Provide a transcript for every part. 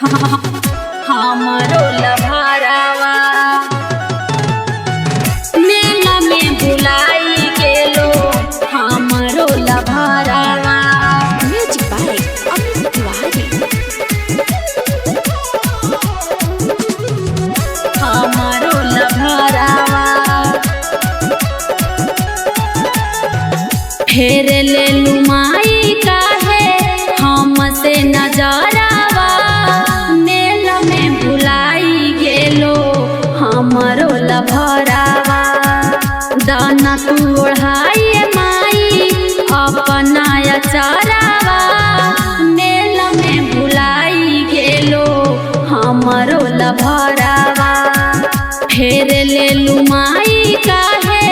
हमरो लभरावा मेला में भुलाई गेलो हमरो लभरावा। Music by Amit Tiwari. हमरो लभरावा फेर ले लुमाई काहे हमसे नजरावा मेला में भुलाई गेलो हमरो लभरावा। दाना तू ओढ़ाई माई अपना अचारावा मेला में भुलाई गेलो हमरो लभरावा। फेर ले लुमाई काहे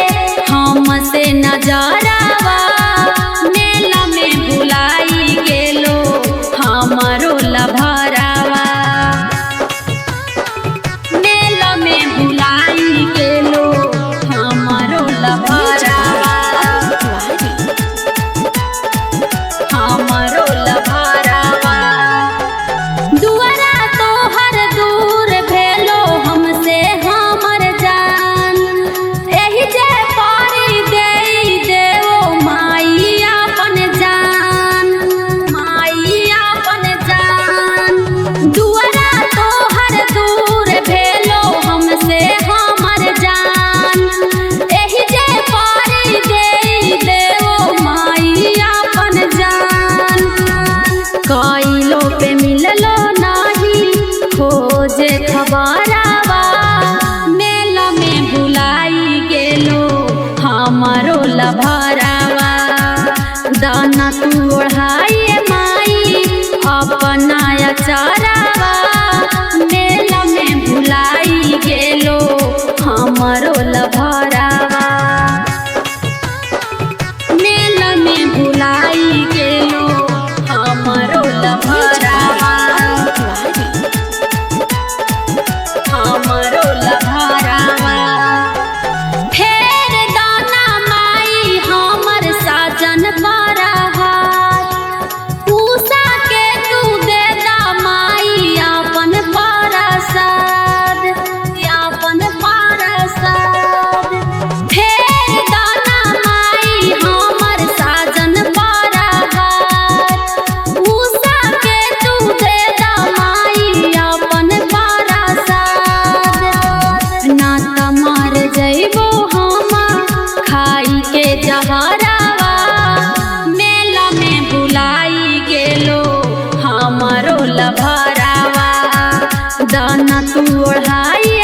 हमसे नजरावा मेला में भुलाई गेलो हमरो लभरावा। मेला में भुलाई गेलो हमरो म्यूजिक लभरावा बाय अमित तिवारी। हमरो लभरावा। दुआरा तोहर दूर भेलो हमसे हमर जान एही जे पारी देई देओ माई अपन जान माई अपन जान। दुआरा तोहर दूर भेलो हमसे हमर जान एही जे पारी देई देओ माई अपन जान। कइलो पे मिललो नाही खोजे खबरावा मेला में भुलाई गेलो हमरो लभरावा। दाना तू ओढ़ाई माई अपना अचारावा मेला में भुलाई गेलो हमरो लभरावा। मेला में भुलाई गेलो हमरो म्यूजिक बाय लभरावा अमित तिवारी। हमरो लभरावा। फेर दाना माई हमर साजन परहार उषा के तू दे दा माई अपन परसाद अपन परसाद। फेर दाना माई हमर साजन परहार उषा के तू दे दा माई अपन परसाद। ना त मर जइबो हम खाई के जहरावा मेला में भुलाई गेलो हमरो लभरावा। दाना तू ओढ़ाई